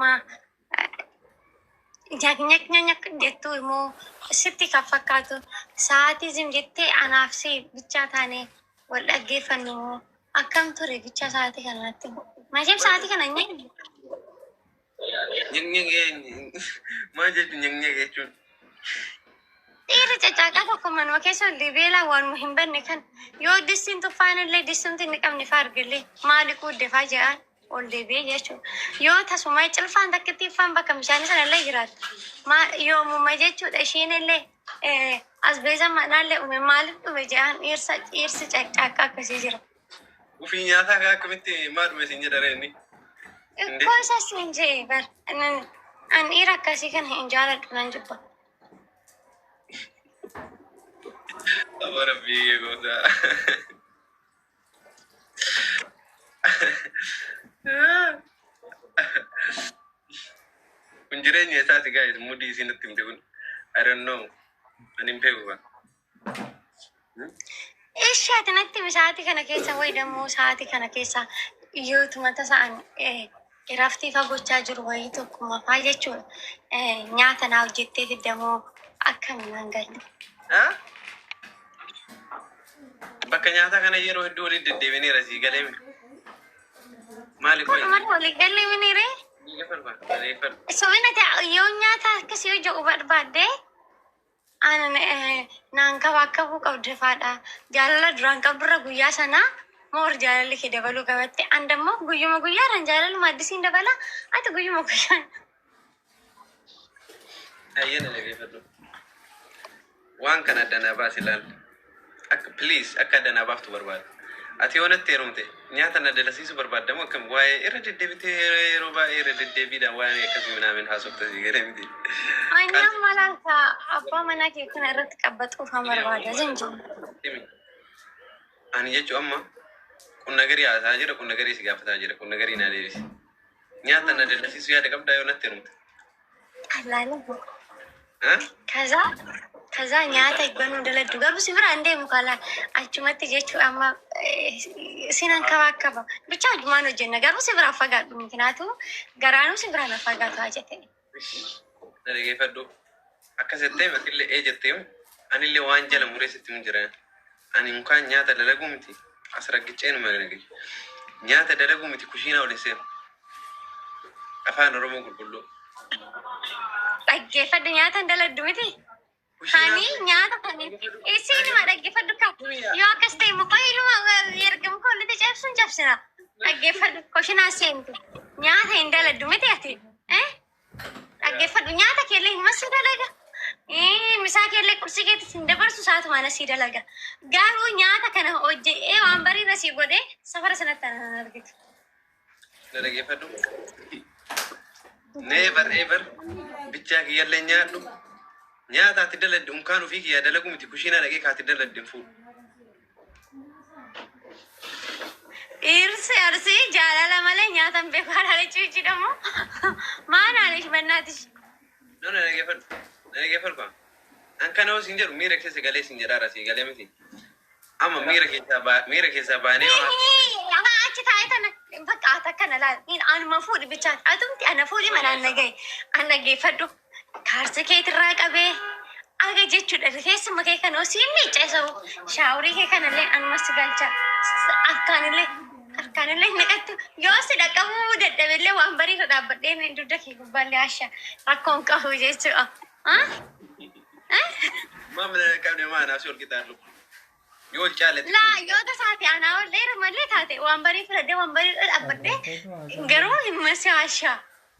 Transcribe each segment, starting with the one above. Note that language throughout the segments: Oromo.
Ma nyak nyak nyak jettu immoo sitti kan fakkaatu sa'aatii zim jettee anaaf si bichaa taane wal dhaggeeffannu moo akkam ture bichaa sa'aatii kanatti? Macheem sa'aatii kana hin nyaanne. Nyek maal jechuun nyek nyek jechuun? Dhiirri cacaaqaa tokko manuma keessa ol deebi'ee waanuma hin banne kan yoo distiin tuffaan illee distumti inni qabne faa argillee maali quudde faa jedhaan ol deebi'ee jechuudha. Yoo tasuma cilfaan takkitti iffaan bakka bishaanii sana illee jiraatu. Yoomuma jechuudha isheen illee asbeeza manaallee uume maaliif dhume jedhaan dhiirsa dhiirsi cacaaqaa akkasii jira. Ufii nyaataa kaa akkamitti maa dhume siin jedha reenni. Ikkoo isas hin jee bar an dhiira akkasii kana hin jaaladhu nan jibba. Aboo rabbii goota. Kun jireenya isaati guys, mudii isin natti himte kun. I don't know. Ani hin beeku kan. Ishi ati natti himi sa'aatii kana keessa wayi dammoo sa'aatii kana keessa yootuma tasa'an raftii fagochaa jiru wayii tokkuma faa jechuudha. Nyaata naa hojjettee fiddamoo akkami naan galle. Ah? Bakka nyaataa kana yeroo hedduu walitti deddeebineera sii galee mi? Maali Kun qoyi? mara walii galle miniree? Dhaggeeffadhu. Sobina ta'e yoo nyaata akkasii yoo jedhu barbaadde aanan naan qaba akka bu'u qabdu faadha. Jaalala duraan qabdurra guyyaa sanaa moor jaalalli kee dabaluu qabatte. An dammoo guyyuma guyyaadhaan jaalaluma addisiin dabala. Ati guyyuma guyyaan. Hayyana dhaggeeffadhu. Waan kana adda naa baasi ilaali. Akka please akka adda naa baaftu barbaada. Ati yoo natti heerumte nyaata na dalasiisuu barbaadda moo akkam waa'ee irra deddeebitee yeroo baay'ee irra deddeebiidhaan waa'ee akkasii minaamin haasofta sii galee miti. Ani amma laata abbaa manaa kee kana irratti qabbaxuuf han barbaada zinjiru. Himi. Ani jechuun amma qunna garii haasaa jira, qunna garii si gaafataa jira, qunna garii naa deebisi. Nyaata na dalasiisuu yaada qabdaa yoo natti heerumte? Allaala. Ha? ከዛ nyaata banuu daladdu garuu si bira hin deemu kalaan achumatti jechuu amma sinan kabaakaba bicha hojumaan hojjenna garuu si biraa fagaadhu ምክንያቱ garaanuu si biraan fagaatu haa jette. Na dhaggeeffadhu. Akkas jettee atillee ee jettee anillee waan jala muree sitti hin jira. Ani mukaan nyaata dalaguu miti as raggicee numa dalage. Nyaata dalaguu miti kushiinaa ol hin seenu. Afaan Oromoo qulqulluu. Dhaggeeffadhu nyaata hin daladdu miti. Hani nyaata kan isinuma dhaggeeffadhu ka yoo akkas ta'e muka ilma erga muka walitti cabsuun cabsina. Dhaggeeffadhu kushiinaa seentu nyaata hin daladdu miti ati. Dhaggeeffadhu nyaata keellee hin massi dalaga. Misaa keellee qursii keetti hin dabarsu saatuma ana sii dalaga. Garuu nyaata kana hojjedhee waan bariirra sii godhee safara sanatti ana argitu. Na dhaggeeffadhu. Never ever bichaa kiyyallee nyaadhu. Nyaata ati daladde unkaan ofii kiyyaa dalaguu miti kushiinaa dhaqee kaati daladde hin fuudhu. Dhiirsi arsii jaalala malee nyaata hin beeku haadha jedhamu. Maal haadha bannaatish. No, na dhaggeeffadhu. Na dhaggeeffadhu kwaa. An kana hoo siin jedhu miira keessa galee siin jedhaara sii galee miti. Amma miira keessaa baanee waan Amma achi taa'ee tana bakka ati akkana laal. Anuma fuudhi bichaati. Atumti ana fuudhi manaan nagaye. An dhaggeeffadhu. Kaarsi keetirraa qabee aga jechuudha. Rifeensuma kee kana osoo miicceessamu shaaworii kee kanallee anuma si galcha. Harkaanillee harkaanillee naqattu. Yoo si dhaqqabuu dadhabillee waan bariirra dhaabbadhee dugda kee gubbaallee asha rakkoon qabu jechuudha. Maamila qabne maa naaf si ol qixaadhu. Yoo ol caale Laa yoo tasaate anaa ol dheera malee taate waan barii filadhee waan barii dhaabbadhee garuu hin masi haashaa.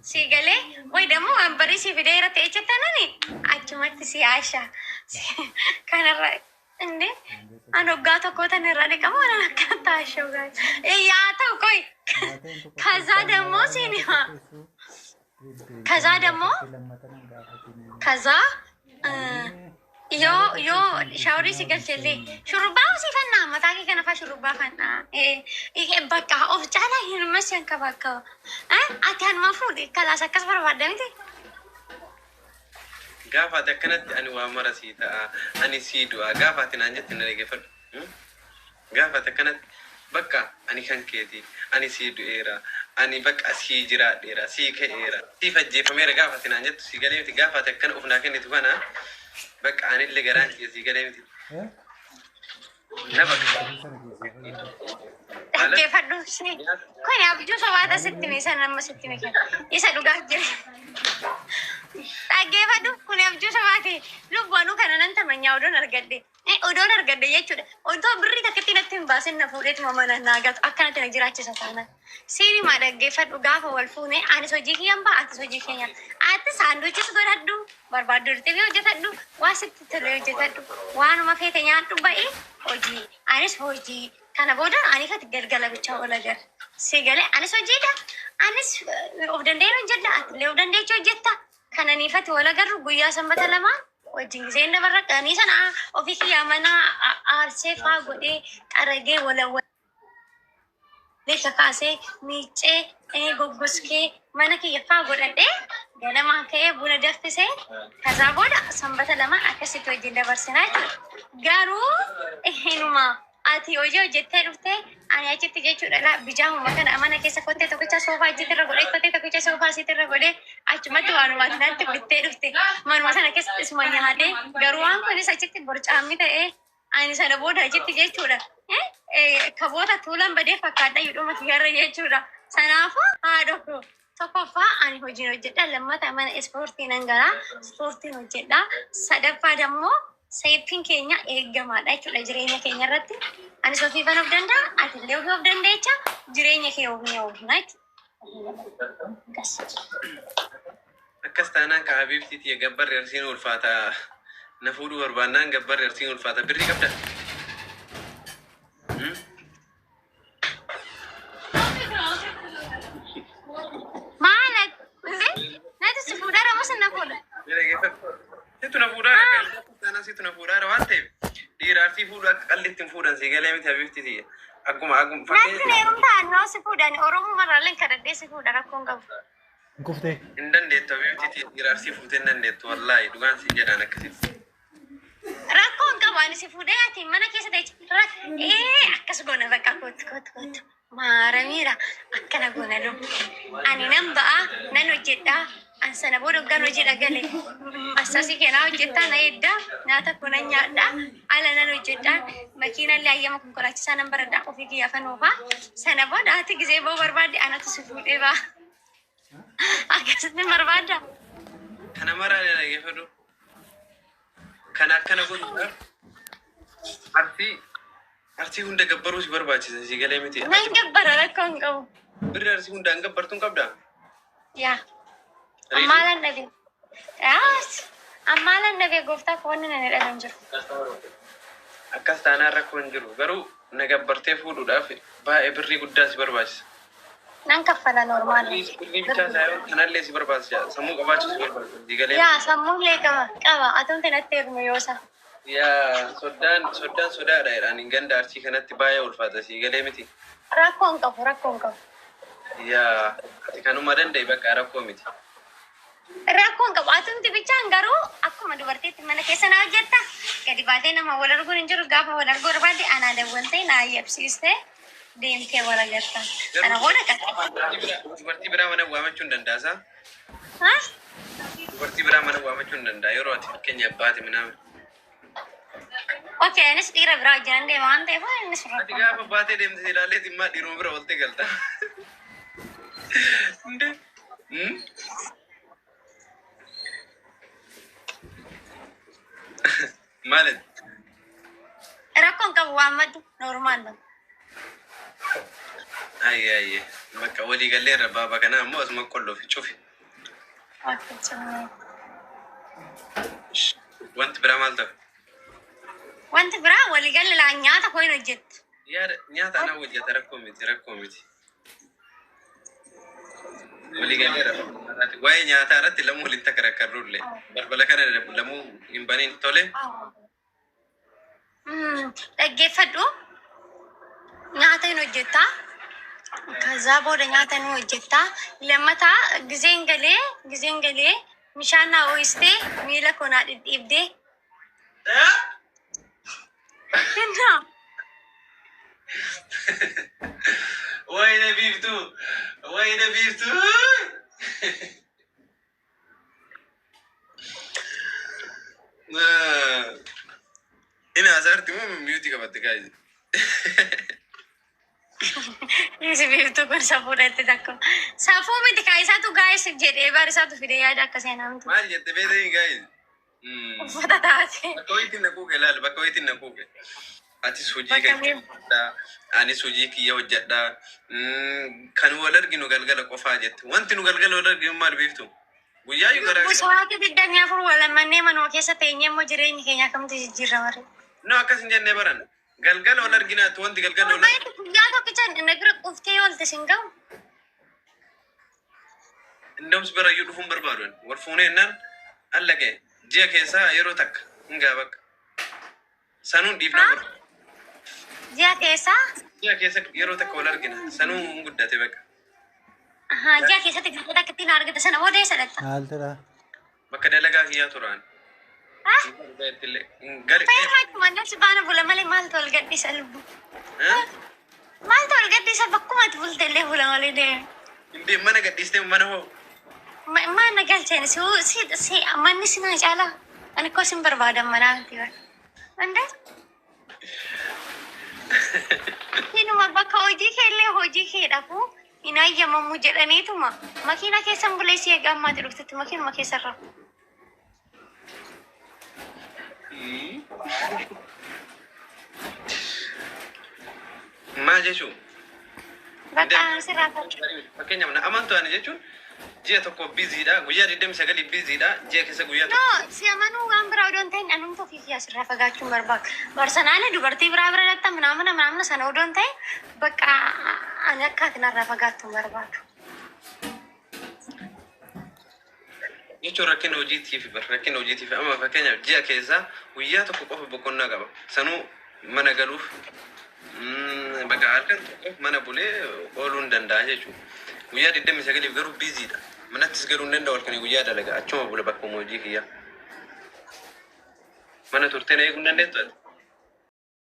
Si galee wayi dammoo waan barii si fidee irra ta'e jettanani achumatti si haashaa. Kanarra inni an waggaa tokko tan irraa dhiqamu anan akkanatti haasha'u gaari. Yaa ta'u qoy ከዛ ደግሞ ሲኒማ ከዛ ደግሞ ከዛ yoo shaaworii si galchellee shurrubbaa si fannaa mataa kee kana faa shurrubbaa fannaa bakka of caalaa hirma si hankabaakaba ati hanuma fuudhi kalaas akkas barbaadda miti. Gaafa ati akkanatti ani waa mara sii ta'a ani sii du'a gaafa ati naan jette na dhaggeeffadhu. Gaafa ati akkanatti bakka ani kan keeti ani sii du'eera Ani bakka sii jiraadheera, sii ka'eera, siif ajjeefameera gaafa ati naan jettu sii galee miti gaafa ati akkana of naa kennitu kana bakka anillee garaan kiyya sii galee miti. Na bakka. ማለት Dhaggeeffadhu. Kun abjuu sobaata sitti hime sana amma sitti hime kana. Isa dhugaaf jira. Dhaggeeffadhu kun abjuu sobaati. Lubbuanuu kana nan tamanyaa odoon argadhe. Odoon argadhe jechuudha. Otoo birrii takkatti natti hin baasin na fuudheetuma mana naa gatu akkanatti na jiraachisa taanaan. Siinimaa dhaggeeffadhu gaafa wal fuune anis hojii kiyyaan ba'a atis hojii keenya. Ati saanduuchis godhadhu barbaaddu hirxibii hojjetadhu waa sitti tole hojjetadhu waanuma feete nyaadhu ba'ee hojii anis hojii kana booda ani fati galgala bichaa ola gara. Si galee anis hojiidha anis of danda'een hojjedha atillee of dandeechi hojjetta. Kananiifati wal agarru guyyaa sanbata lamaa wajjin giseen dabarra qanii sana ofii kiyyaa mana aarsee faa godhee xaragee walawwalee kakaasee miiccee goggoskee mana kiyya faa godhadhee ganamaan ka'ee buna danfisee kasaa booda sanbata lamaan akkasitti wajjin dabarsinaa jechuudha. Garuu hinuma ati hojii hojjettee dhuftee ani achitti jechuudha laa bijaamuma kana mana keessa kottee tokkicha soofaa achitti irra godhee kottee tokkicha soofaa asitti irra godhee achumatti waanuma natti bittee dhufte manuma sana keessatti isuma nyaadhee garuu waan kunis achitti borcaamni ta'ee ani sana booda achitti jechuudha. Kaboota tuulan badee fakkaadha yudhuma kiyyarra jechuudha. Sanaafuu haadha koo tokkoffaa ani hojiin hojjedha lammata mana ispoortii nan galaa ispoortiin hojjedha sadaffaa dammoo seeppiin keenya eegamaadha jechuudha jireenya keenya irratti. Anis ofiifan of danda'a atillee ofii of dandeecha jireenya kee ofii oofna jechuudha. Akkas. Akkas taanaan ka habiibtiiti gabbarri arsiin ulfaata. Na fuudhuu barbaannaan gabbarri arsiin ulfaata. Birrii qabda? Maal inde natti si fuudhaa moo sin na fuudha? Situ na fuudhaa akka taanaan situ na fuudhaa waan ta'eef dhiira arsii fuudhu akka qalliitti hin fuudhan si galee miti habiibtiiti. Akkuma Natti fakkeenya heerumtaa noo si fuudhan Oromoo marraaleen kadhadhee si fuudha rakkoon qabu. Kuftee. Hin dandeettu habiibtiiti dhiira arsii fuutee hin dandeettu wallaahi dhugaan si jedhaan akkasitti. Rakkoon qabu ani si fuudhee ati mana keessa ta'e akkas goona bakka kootu kootu kootu maaramiidha akkana goona lubbu. Ani nan ba'a nan hojjedha an sana booda hoggaan hojii dhagale massasii keenaa hojjettaa na edda nyaata koo nan nyaadha ala nan hojjedha makiinallee hayyama konkolaachisaa nan baradha ofii kiyyaa fanuufaa sana booda ati gisee ba'uu barbaadde anatu si fuudhee ba'a akkasitti barbaadda. Kana maraa dhaggeeffadhu. Kana akkana godhuudhaaf arsii hunda gabbaruu si barbaachisa si galee miti. Nan gabbara rakkoon qabu. Birri arsii hundaan gabbartuun qabdaa? Yaa. Ammaalan dhabe. Yaas. Ammaalan dhabe gooftaa koo wanni nani dhabe hin jiru. Akkas taanaan rakkoo hin jiru. Garuu na gabbartee fuudhuudhaaf baay'ee birrii guddaa si barbaachisa. Nan kaffala normaal. Birrii bichaa saayoo kanallee si barbaachisa. Sammuu qabaachuu si barbaachisa. Si galee Yaa sammuullee qaba qaba atumti natti heerume yoosa. Yaa soddaan soddaan sodaadha jedhaan ganda arsii kanatti baay'ee ulfaata si galee miti. Rakkoo hin qabu rakkoo hin qabu. Yaa ati kanuma danda'e bakka rakkoo miti. Rakkoo hin qabu atumti bichaan garuu akkuma dubartiitti mana keessa na hojjetta. Gadi baatee nama wal arguun hin jiru gaafa wal arguu barbaadde anaa dawwaltee na ayyabsiistee deemtee wal agarta. Sana booda qaxxee. Dubartii biraa mana waamachuu hin danda'asaa? Haa? Dubartii biraa mana waamachuu hin danda'a yeroo ati fakkeenya abbaati minaamin. Okay anis dhiira biraa wajjin deema waan ta'eef innis Ati rakkoo hin gaafa qabu. baatee deemte si ilaalee dhimmaa dhiiruma bira ooltee galta. Hundee. Maalit? Rakkoo hin qabu waammadhu normaal. Ayyee ayyee. Bakka walii galleerra baaba kanaa immoo asuma qolloofi cufi. Wanti biraa maal ta'u? Wanti biraa waliigalli laa nyaata koo hin hojjettu. Yaada nyaata anaa hojjeta rakkoo miti rakkoo miti. Walii galleerra. Waa'ee nyaataa irratti lamuu waliin takkarakkarrullee. Balbala kana lamuu hin baniin tole. Dhaggeeffadhu nyaata hin hojjettaa. Kazaa booda nyaata ni hojjettaa. Lammataa gizeen galee bishaan naa ooyistee miila koo naa dhidhiibdee. Kennaa. Wayne biiftuu! Wayne biiftuu! Ina asaarti moo mute qabatte guys? Isi biiftuu kun safuudhatti takka. Safuu miti kaa isaatu guys jedhee bar isaatu fide yaada akkasii namtu. Maal jette beekanii guys? Uffata taate. Bakka wayiitiin na quuqe laal, bakka wayiitiin na quuqe. Atis hojii Bakka kan kee hojjedhaa, anis hojii kiyya hojjedhaa. Kan wal arginu galgala qofaa jette. Wanti nu galgala wal arginu maal, biiftu? Guyyaayyuu garaa Lubbuu sa'aatii 24 wal mannee manuma keessa teenyee immoo jireenyi keenya akkamitti jijjiirra warri. No, akkas hin jennee baran. Galgala wal arginaatti wanti galgala wal Torbaanitti guyyaa tokkicha na bira quuftee oolte sin ga'u. Indoms birayyuu dhufuun barbaadu. Wal fuunee jennaan allaqee ji'a keessaa yeroo takka hin gaa bakka. Sanuun dhiifnaa Haa? bara. Ji'a keessaa? Ji'a keessa yeroo takka wal argina. Sanuu hin guddate bakka. Ahaa, ji'a keessatti gaafa takka ittiin argite sana booda eessa dhaqxa? Maal tura? Bakka dalagaa kiyyaa turaan. Haa? Gali. Fayyuma akkuma nafsi baana bula malee maaltu wal gadhiisa lubbu? Maaltu wal gadhiisa? Bakkuma ati bulte illee bula malee deema. Indee mana gadhiistee mana hoo? Maal na galcheen si si si manni si naa caalaa ani koo sin barbaadan manaa miti bara. Andee inuma bakka hojii kee illee hojii kee dhaquu hin hayyamamu jedhaniituma makiina keessan bulee si eega ammaati dhuftetti makiinuma keessa rafu. Maal jechuun? Bakka sirraa fakkii. Fakkeenyaaf na amantu ani jechuun ji'a tokko busy dha. Guyyaa 29 busy dha. Ji'a keessa guyyaa tokko. No, si amanuu waan biraa odoo hin ta'in anumtu ofii kiyyaa sirraa fagaachuun barbaadu. Barsanaani dubartii biraa bira dhatta minaamina minaamina sana odoo hin ta'in bakka ani akka ati narraa fagaattu hin barbaadu. Jechuun rakkina hojiitiif bar, rakkina hojiitiif. Amma fakkeenyaaf ji'a keessaa guyyaa tokko qofa boqonnaa qaba. Sanuu mana galuuf bakka halkan tokko mana bulee ooluu hin danda'a jechuudha. Guyyaa 29f garuu busy dha. Manattis galuu hin danda'u, halkanii guyyaa dalaga. Achuma bula bakkuma hojii kiyyaa. Mana turtee na eeguu hin dandeettu ati?